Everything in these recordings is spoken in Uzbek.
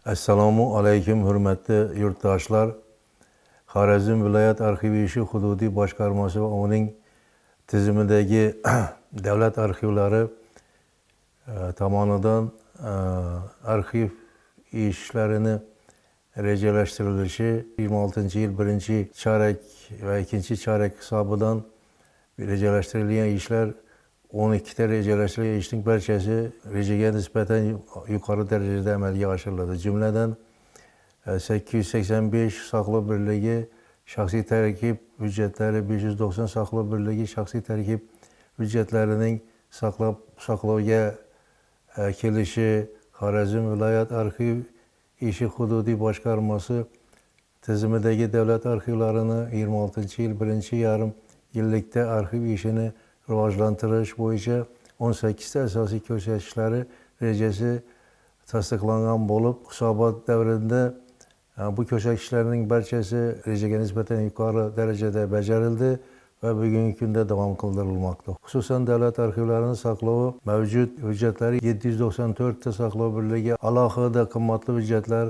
Assalomu alaykum, hurmatli yurtdoshlar. Xorazm viloyat arxiv ishi hududiy boshqarmasi va uning tizimidagi davlat arxivlari tomonidan arxiv ishlarini rejalashtirilishi 26-yil birinchi chorak va ikkinchi chorak hisobidan rejalashtirilgan ishlar 12 ta rejalashtirilgan ishning barchasi rejaga nisbatan yuqori darajada amalga oshiriladi. Jumladan 885 saqlov birligi shaxsiy tarkib hujjatlari, 590 saqlov birligi shaxsiy tarkib hujjatlarining saqlovga kelishi, Xorazm viloyat arxiv ishi hududiy boshqarmasi tizimidagi davlat arxivlarini 26-yil birinchi yarim yillikda arxiv ishini rivojlantirish bo'yicha 18 ta asosiy ko'rsatkichlari rejasi tasdiqlangan bo'lib, hisobot davrida bu ko'rsatkichlarning barchasi rejaga nisbatan yuqori darajada bajarildi va bugungi kunda davom qildirilmoqda. Xususan, davlat arxivlarini saqlovi mavjud hujjatlari 794 ta saqlov birligi alohida qimmatli hujjatlar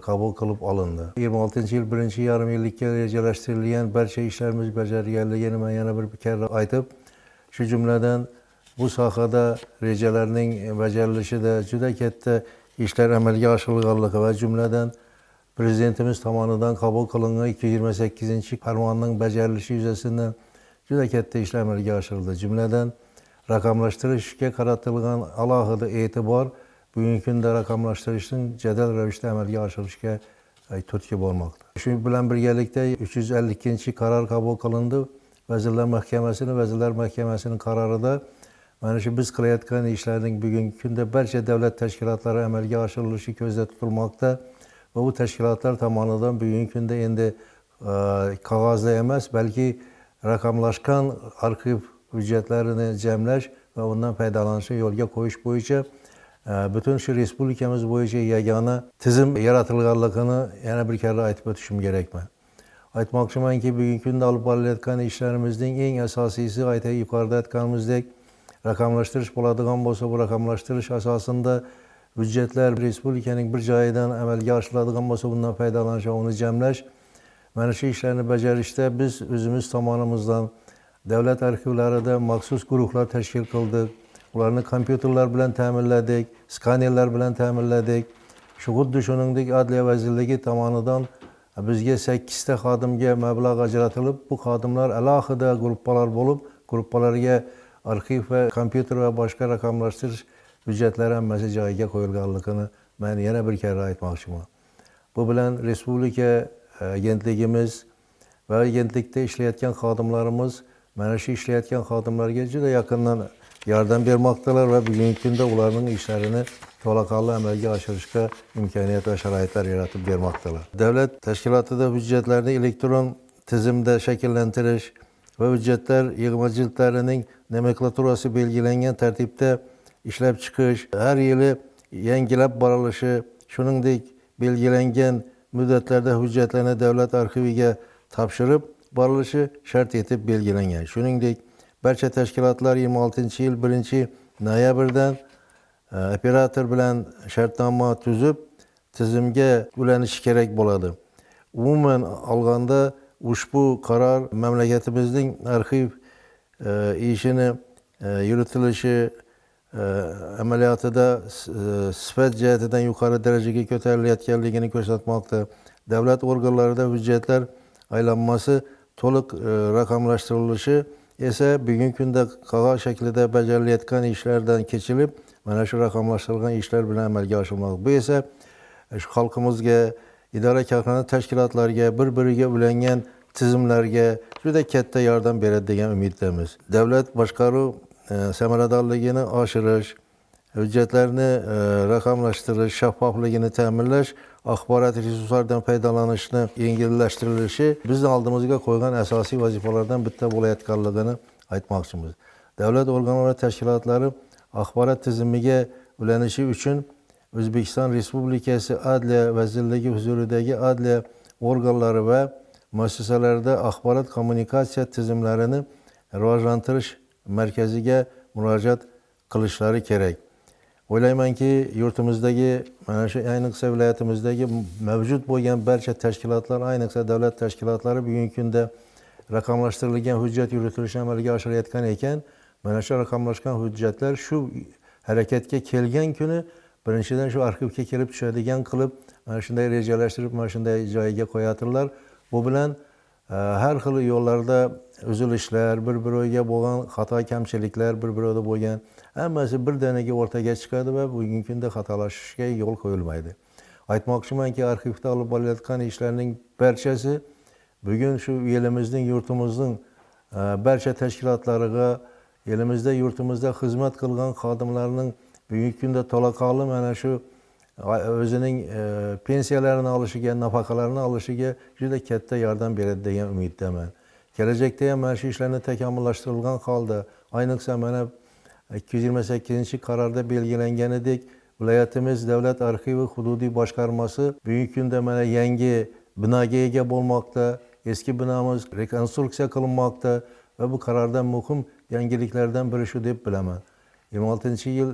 qabul qilib olindi. 26-yil birinchi yarim yillikka rejalashtirilgan barcha ishlarimiz bajarilganligini men yana bir karra aytib, shu jumladan bu sohada rejalarning bajarilishida juda katta ishlar amalga oshirilganligi va jumladan Prezidentimiz tomonidan qabul qilingan 228-farmonning bajarilishi yuzasidan juda katta ishlar amalga oshirildi. Jumladan raqamlashtirishga qaratilgan alohida e'tibor bugungi kunda raqamlashtirishning jadal ravishda amalga oshirilishga turtki bo'lmoqda. Shu bilan birgalikda 352-qaror qabul qilindi. Vazirlar Mahkamasining Vazirlar Mahkamasining qarorida mana shu biz qilayotgan ishlarning bugungi kunda barcha davlat tashkilotlari amalga oshirilishi ko'zda tutilmoqda. Va bu tashkilotlar tomonidan bugungi kunda endi qog'ozda emas, balki raqamlashgan arxiv hujjatlarini jamlash va undan foydalanishni yo'lga qo'yish bo'yicha butun shu respublikamiz bo'yicha yagona tizim yaratilganligini yana bir karra aytib o'tishim kerakman. Aytmoqchimanki, bugungi kunda olib borilayotgan ishlarimizning eng asosiysi, yuqorida aytganimizdek, raqamlashtirish bo'ladigan bo'lsa, bu raqamlashtirish asosida hujjatlar respublikaning bir joyidan amalga oshiriladigan bo'lsa, bundan foydalanish va uni jamlash, mana shu ishlarni bajarishda biz o'zimiz tomonimizdan davlat arxivlarida maxsus guruhlar tashkil qildik. Ularni kompyuterlar bilan ta'minladik, skanerlar bilan ta'minladik. Shu xuddi shuningdek Adliya vazirligi tomonidan bizga 8 ta xodimga mablag' ajratilib, bu xodimlar alohida gruppalar bo'lib, gruppalarga arxiv va kompyuter va boshqa raqamlashtirish hujjatlari hammasi joyiga qo'yilganligini men yana bir karra aytmoqchiman. Bu bilan respublika agentligimiz va agentlikda ishlayotgan xodimlarimiz mana shu ishlayotgan xodimlarga juda yaqindan yordam bermoqdalar va bugungi kunda ularning ishlarini to'laqonli amalga oshirishga imkoniyat va sharoitlar yaratib bermoqdalar. Davlat tashkilotida hujjatlarni elektron tizimda shakllantirish va hujjatlar yig'ma jildlarining nomenklaturasi belgilangan tartibda ishlab chiqish, har yili yangilab borilishi, shuningdek belgilangan muddatlarda hujjatlarni davlat arxiviga topshirib borilishi shart etib belgilangan. Shuningdek, barcha tashkilotlar 26-yil 1 noyabrdan operator bilan shartnoma tuzib, tizimga ulanishi kerak bo'ladi. Umuman olganda, ushbu qaror mamlakatimizning arxiv ishini yuritilishi amaliyotida sifat jihatidan yuqori darajaga ko'tarilayotganligini ko'rsatmoqda. Davlat organlarida hujjatlar aylanmasi to'liq raqamlashtirilishi esa bugungi kunda qog'oz shaklida bajarilayotgan ishlardan kechilib, mana shu raqamlashtirilgan ishlar bilan amalga oshirilmoqda. Bu esa shu xalqimizga, idora korxona tashkilotlarga, bir-biriga ulangan tizimlarga juda katta yordam beradi degan umiddamiz. Davlat boshqaruv samaradorligini oshirish, hujjatlarni raqamlashtirish, shaffofligini ta'minlash, axborot resurslaridan foydalanishni yengillashtirilishi bizni oldimizga qo'ygan asosiy vazifalardan bitta bo'layotganligini aytmoqchimiz. Davlat organlari tashkilotlari axborot tizimiga ulanishi uchun O'zbekiston Respublikasi Adliya vazirligi huzuridagi adliya organlari va muassasalarida axborot kommunikatsiya tizimlarini rivojlantirish markaziga murojaat qilishlari kerak. O'ylaymanki, yurtimizdagi, mana shu ayniqsa viloyatimizdagi mavjud bo'lgan barcha tashkilotlar, ayniqsa davlat tashkilotlari bugungi kunda raqamlashtirilgan hujjat yuritilishini amalga oshirayotgan ekan, mana shu raqamlashgan hujjatlar shu harakatga kelgan kuni birinchidan shu arxivga kelib tushadigan qilib mana shunday rejalashtirib, mana shunday joyiga qo'yatirlar. Bu bilan har xil yo'llarda uzilishlar, bir-biriga bo'lgan xato kamchiliklar, bir-birida bo'lgan hammasi birdaniga o'rtaga chiqadi va bugungi kunda xatolashishga yo'l qo'yilmaydi. Aytmoqchimanki, arxivda olib borilayotgan ishlarning barchasi bugun shu elimizning, yurtimizning barcha tashkilotlariga, elimizda, yurtimizda xizmat qilgan xodimlarning bugungi kunda to'laqonli mana shu o'zining pensiyalarini olishiga, nafaqalarini olishiga juda katta yordam beradi degan umiddaman. Kelajakda ham mana shu ishlarni takomillashtirilgan holda, ayniqsa mana 228-qarorda belgilanganidek, viloyatimiz davlat arxivi hududiy boshqarmasi bugungi kunda mana yangi binoga ega bo'lmoqda, eski binomiz rekonstruksiya qilinmoqda va bu qarordan muhim yangiliklardan biri shu deb bilaman. 26-yil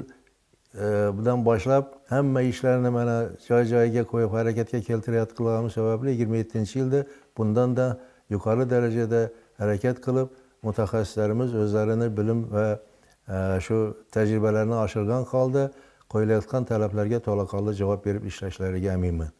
bundan boshlab hamma ishlarni mana joy-joyiga qo'yib harakatga keltirayotganligimiz sababli 27-yilda bundan da yuqori darajada harakat qilib, mutaxassislarimiz o'zlarini bilim va shu tajribalarini oshirgan holda qo'yilayotgan talablarga to'laqonli javob berib ishlashlariga aminman.